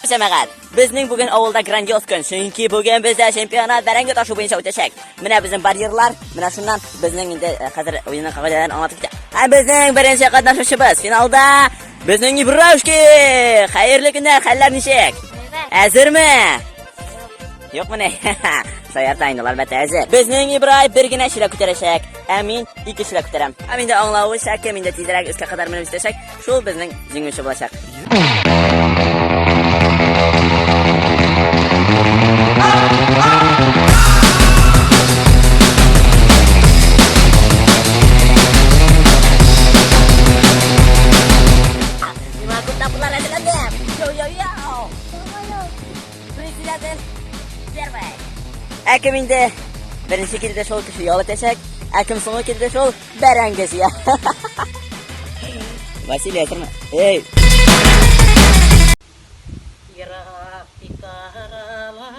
Җәмәгать, безнең бүген авылда грандиоз көн, чөнки бүген бездә чемпионат бәрәңге ташу буенча үтәчәк. Менә безнең барьерлар, менә шуннан безнең инде э, хәзер уенның кагыйдәләрен аңлатып китә. Һәм безнең беренче катнашучыбыз финалда безнең Ибраушки! Хәерле көннәр, хәлләр ничек? Әзерме? Юкмыни? Шаярта инде, алар әлбәттә әзер. Безнең Ибрай бер генә чиләк күтәрәчәк, ә мин ике чиләк күтәрәм. Һәм инде аңлавыгызча, кем инде тизрәк өскә кадәр менеп җитәчәк, шул безнең җиңүче булачак. Миңа күп тапкырлар әзерләндем. Йоу-йоу-йоу! Председатель первый. Ә кем инде беренче килде, шул кеше ял итәчәк. Ә кем соңгы килде, шул бәрәңге җыя. Василий, әзерме? Эй! Ерак бит аралар,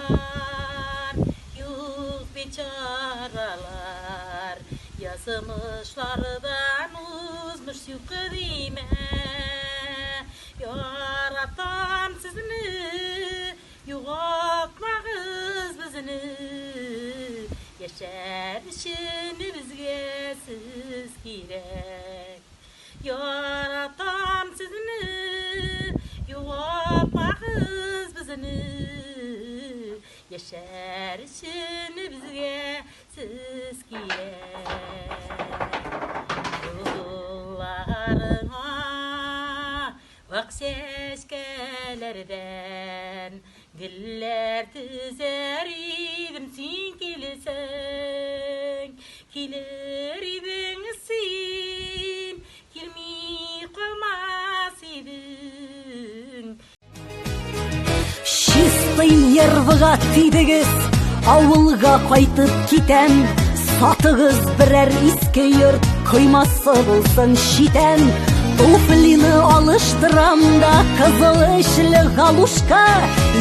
юк бит чаралар, Язмышлардан узмыш юк димә. Яратам сезне, югалтмагыз безне, Яшәр өчен безгә сез кирәк. Яратам сезне, югалтмагыз безне, Яшәр өчен безгә сез кирәк. Юлларыңа вак чәчкәләрдән гөлләр тезәр идем, син килсәң, килер идең син, килми калмас идең. Чистый нервыга тидегез, авылга кайтып китәм. Сатыгыз берәр иске йорт, коймасы булсын читән. Туфлины алыштырам да кызыл эчле галушка.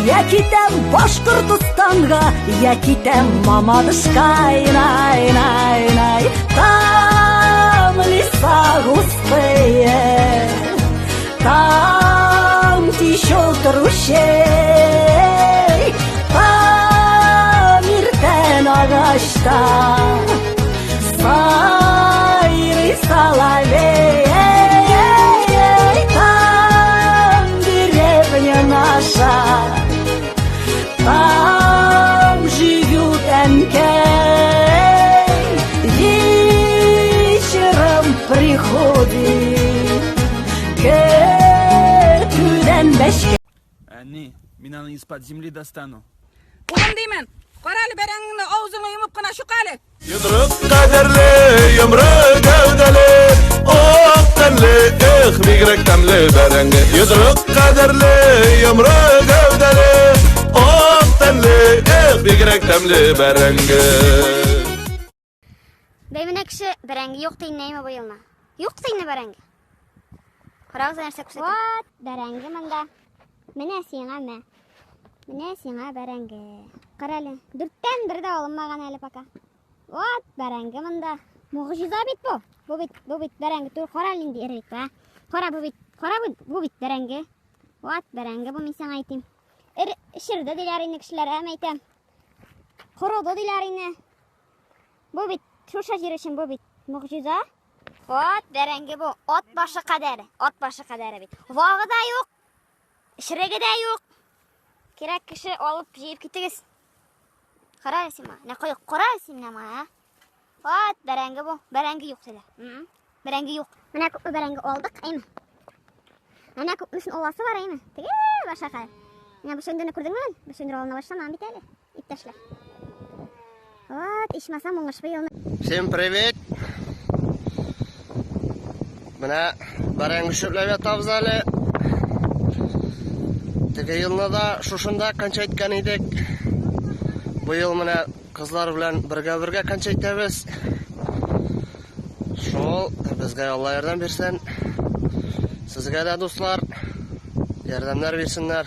Я китәм Башкортостанга, я китәм Мамадышка. Най, най, най, там леса густые. Там течет ручей, там иртән агачта сайрый соловей, там деревня наша, там живет әнкәй, вечером приходит. Көтүдән бәшкә. Әни, мин аны из-под земли достану. Улым димен, кара әле бәрәңгеңне авызыңа йомып кына чук әле. Йодрык кадәрле, йомры гәүдәле, ак тәнле, эх, бигрәк тәмле бәрәңге. Йодрык кадәрле, йомры гәүдәле, ак тәнле, эх, бигрәк тәмле бәрәңге. Бәй менә кеше бәрәңге юк дигән бу елны. Юк дигән бәрәңге. Карагыз нәрсә күрсәтә. Вот бәрәңге монда. Менә сиңа мә. Менә сиңа бәрәңге. Кара әле. Дүрттән бер дә алынмаган әле пока. Вот бәрәңге монда. Могҗиза бит бу. Бу бит, бу бит бәрәңге түгел. Кара әле нинди эре бит, ә. Кара бу бит. Кара бу, бу бит бәрәңге. Вот бәрәңге бу мин сиңа әйтим. Эре ширде диләр инде кешеләр, ә әйтәм. Корыды диләр инде. Бу бит шушы җир өчен бу бит могҗиза. Вот бәрәңге бу. Ат башы кадәре. Ат башы кадәре бит. Вагы да юк. Шреге дә юк. Кирәк кеше алып җыеп китегез. Кара син моңа. Менә кая кара син менә моңа, а? Вот бәрәңге бу. Бәрәңге юк диләр. Бәрәңге юк. Менә күпме бәрәңге алдык, әйме? Менә күпмесен аласы бар, әйме? Теге баша кадәр. Менә бу чөндерне күрдеңме? Бу чөндер алына башламаган бит әле. Иптәшләр. Вот, ичмасам уңыш быелны. Всем привет! Менә бәрәңге чүпләп ятабыз әле. Теге елны да шушында канча иткән идек. Быел менә кызлар белән бергә-бергә канча итәбез. Шул, безгә Алла ярдәм бирсен. Сезгә дә, дуслар, ярдәмнәр бирсеннәр.